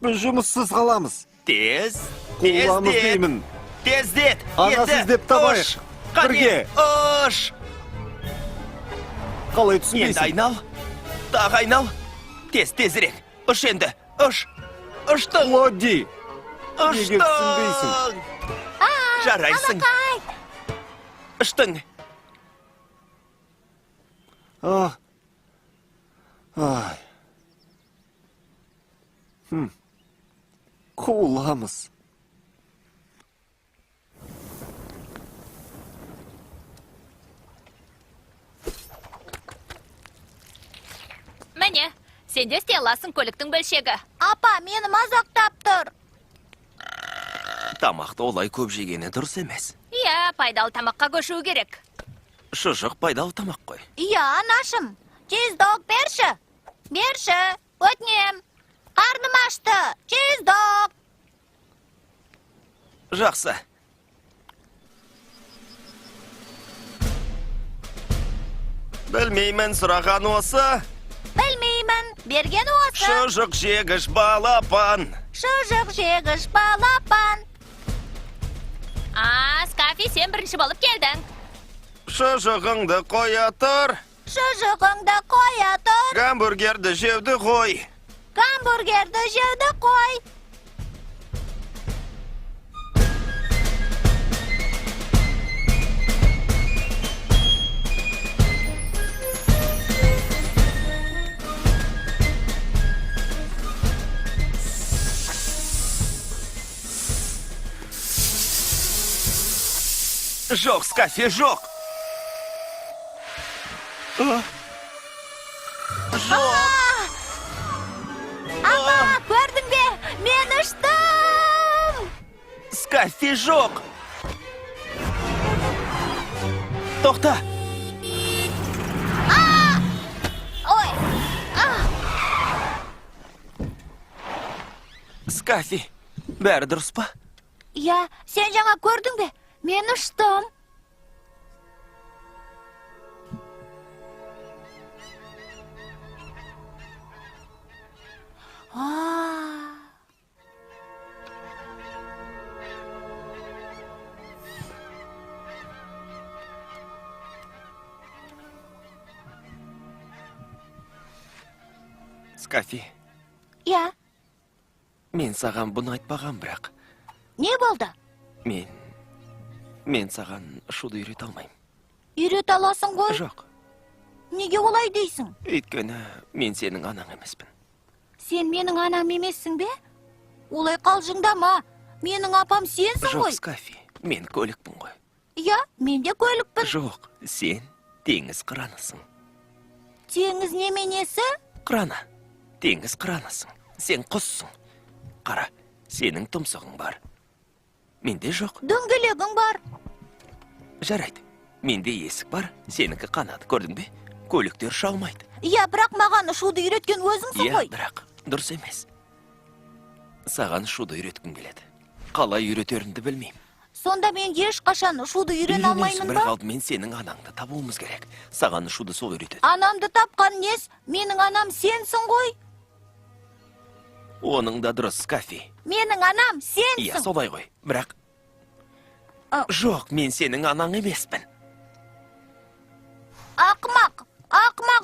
Біз жұмыссыз қаламыз. Тез, Қуыламыз тездет. деймін. Тездет. Анасын Енді іздеп табайық. ұш. Қане, Бірге. ұш. Қалай Енді түсінбейсің? айнал. Тағы айнал. Тез, тезірек. Ұш енді. Ұш. Ұштың. Лодди, неге Ұштың. түсінбейсің? Жарайсың. Алақай. Ұштың. А. Ай. Хм. Қуыламыз. Міне, сен де істей аласың, көліктің бөлшегі. Апа, мені мазақтап тұр. Тамақты олай көп жегені дұрыс емес. Иә, пайдалы тамаққа көшу керек. Шұжық пайдалы тамақ қой. Иә, анашым. Чиздог берші. Берші. Өтінем. Қарным ашты. Чиздог. Жақсы. Білмеймін, сұраған осы. Білмеймін. Берген осы. Шұжық жегіш балапан. Шұжық жегіш балапан. А, Скафи, сен бірінші болып келдің. Шұжығыңды қоя тұр. Шұжығыңды қоя тұр. Гамбургерді жеуді қой. Гамбургерді жеуді қой. Жоқ, Скафи, жоқ. А? Жоқ. Апа, көрдің бе? Мен ұштым. Скафи, жоқ. Тоқта. Ой, Скафи, бәрі дұрыс па? иә, сен жаңа көрдің бе? Мен ұштым. А. Скафи, Иә, мен саған бұны айтпаған, бірақ не болды? мен саған ұшуды үйрете алмаймын. Үйрете аласың ғой. Жоқ, Неге олай дейсің? өйткені мен сенің анаң емеспін. Сен менің анам емессің бе? Олай қалжыңдама. Менің апам сенсің Жоқ, ғой. Скафи, мен көлікпін ғой. Иә, мен де көлікпін. Жоқ, сен теңіз қыранысың. Теңіз неменесі? Қыраны, теңіз қыранысың. Сен құссың. Қара, сенің тұмсығың бар. Менде жоқ. Дөңгелегің бар. Жарайды. Менде есік бар, сенікі қанат, көрдің бе? Көліктер ұша алмайды. Иә, бірақ маған ұшуды үйреткен өзіңсің Иә, ғой. бірақ дұрыс емес. Саған ұшуды үйреткім келеді. Қалай үйретерімді білмеймін. Сонда мен ешқашан ұшуды үйрене Үйренесің, алмаймын бірақ ба? алдымен сенің анаңды табуымыз керек. Саған ұшуды сол үйретеді. Анамды тапқан нес? Менің анам сенсің ғой. Оның да дұрыс, Скафи. Менің анам Иә, сенсің. солай ғой. Бірақ А. жоқ, мен сенің анаң емеспін. Ақымақ, ақымақ.